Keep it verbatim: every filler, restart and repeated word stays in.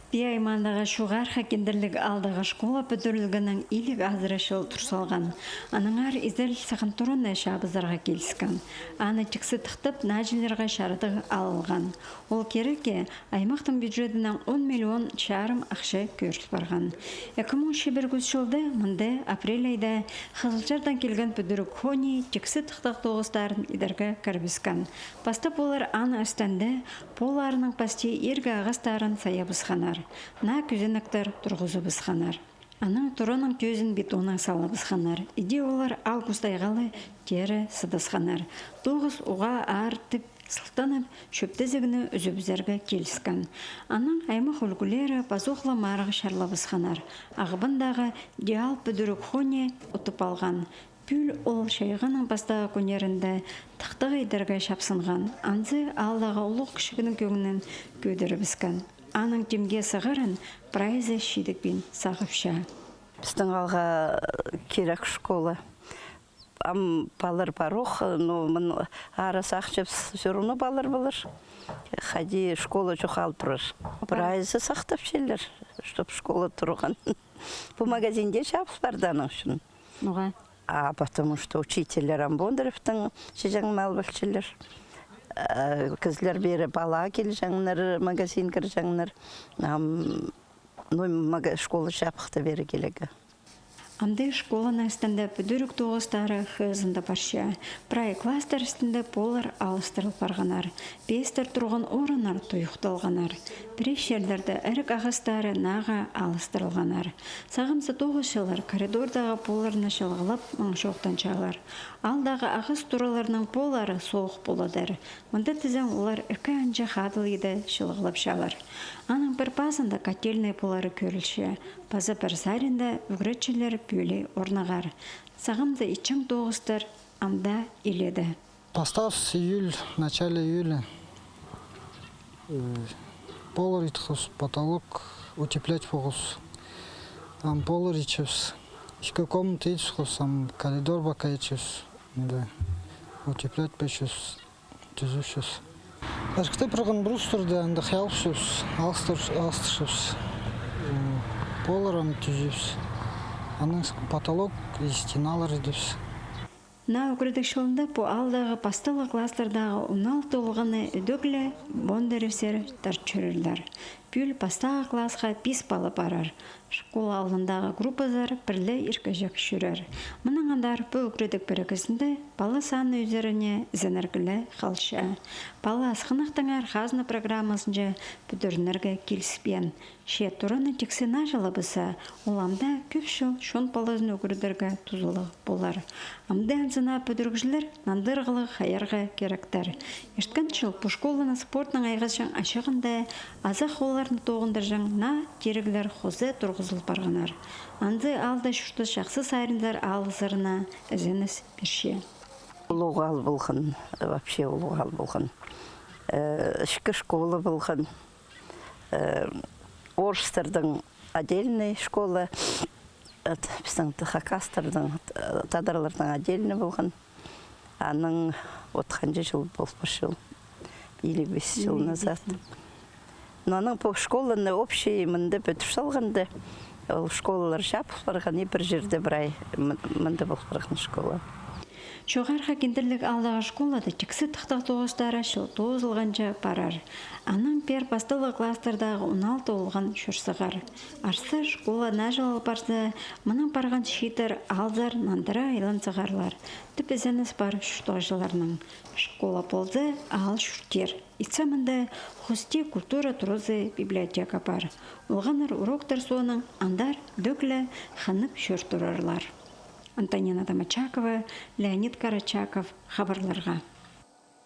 Пии аймағындағы Чоғархы Кендірліг аалдағы школа пӱдірілгеннең илиг азыра чыл тур салған. Аннаңар изеріл сағам туранны чабызарға киліскен. Аны тиксі тыхтап, нааҷыларға чарадығ алылған. Ол кирекке аймахтың бюджетінең он миллион чарым ахча кӧріл парған. Ікі муң чибіргі ӱс чылда мында апрель айда Хызылчардаң килген пӱдіріг хони тиксі тыхтағ тоғыстарын идерге кірібіскен. Пастап олар аның істінде полларының пасти иргі ағастарын сайабысханнар, наа кӱзенектер турғызыбысханнар. Анаң туранның тӧзін бетоннаң салыбысханнар. Иди олар август айға ла теере сыдасханнар. Тоғыс уғаа аар тіп сылтанып, чӧптезігні ӱзібізерге киліскен. Анаң аймах ӱлгӱлері пазох ла марығ чарлабысханнар. Ағбандағы Диал пӱдіріг хони утып алған. Пӱӱл ол чайғының пастағы кӱннерінде тыхтағ идерге чапсынған. Анзы аалдағы улуғ-кічігнің кӧңнін кӧдірібіскен. Аның тимге сығарын прайзы чидікпин сағыпча. Пістің аалға кирек школа. Ам палалар парох, но мын ары сағынчабыс, всё равно палалар полар. Хайди школа чох аал турар. Прайзы сахтапчалар, чтоб школа турған. Пу магазинде чабыс парды аның ӱчӱн. Ноға? А потому что учительлер ам Бондаревтің чиҷең мал полчалар. Э, кізілер пеер пала килҷеңнер, магазин кірҷеңнер. Ам, ну, мага-, школа чабыхта пеер килерге. Амды школаның істінде пӱдіріг тоғыстары хызында парча. Прай класстар істінде полар алыстырыл парғаннар. Пестер турған орыннар туйухталғаннар. Пірее чирлерде ірік ағастары нааға алыстырылғаннар. Сағамзы тоғысчылар коридордағы полларны чылығлап, маңчохтанчалар. Аалдағы ағас тураларның поллары соох поладыр. Мында тізең олар ікі анҷа хадыл иді чылығлапчалар. Аның пір пазында котельнай полары кӧрілче. Паза пір саринда ӱгретчілер пӧлии орнығар. Сағамзы итчең тоғыстар амды иледе. Пастап июль, начале июля, э, полар итхус, потолок утеплять полғус. Ам полар итчебіс. Ікі комната итхус, ам коридор пока итчебіс. Мында утеплять печебіс, тӱзіпчебіс. Ірікті парған брустарды анда хыялыпчабыс, алыстыр-, алыстырчабыс. М, полар ам тӱзебіс. Анаң потолок и стеналар идібіс. Наа ӱгредіг чылында пу аалдағы пастағы класстардағы он алты олғанны ідӧк ле Бондаревсер тартча чӧрерлер. Пӱӱл пастағы класха пис пала парар. Школа алнындағы группазар пір ле иркеҷек чӧрер. Мынаң андар пу ӱгредіг пірігізінде пала саны ӱзеріне ізенерге ле халча. Пала асхынахтаңар хазна программазынҷа пӱдірінерге киліспеен. Че туранны тиксі нааҷылабысса, ол амды кӧп чыл чон палазын ӱгредерге тузалығ полар. Амды анзына пӱдірігҷілер нандырығлығ хайарға киректер. Ирткен чыл пу школаны спортнаң айғасчаң ачығында азах холларны тоғындырҷаң наа тиріглер хоза турғызыл парғаннар. Анзы аалда чуртас чахсы саринзар алызарына ізеніс пирче. Улуғ аал полған, вообще улуғ аал полған. Э, ікі школа полған. Э, орыстардың отдельный школа, э, пістің хакастардың, э, тадарлардың отдельный полған. Анаң от ханҷа чыл пол парча ол, или пис чыл назад. Но анаң пу школаны общий мында пӱдір салғанда, ол школалар чабыл парған, и пір чирде прай мын-, мында пол парған школа. Чоғархы Кендірліг аалдағы школада тиксі тыхтағ тоғыстары чыл тоозылғанҷа парар. Анаң пеер пастағы класстардағы он алты олған чӧр сығар. Арса школа нааҷылал парза, мынаң парған чииттер аалзар нандыра айлан сығарлар, тіп ізеніс пар чуртағҷыларның. Школа полза, аал чуртир. Итсе мында хости культура туразы библиотека пар. Олғаннар уроктар соонаң андар ідӧк ле хынып чӧр турарлар. Антонина Домочакова, Леонид Карачаков, хабарларға.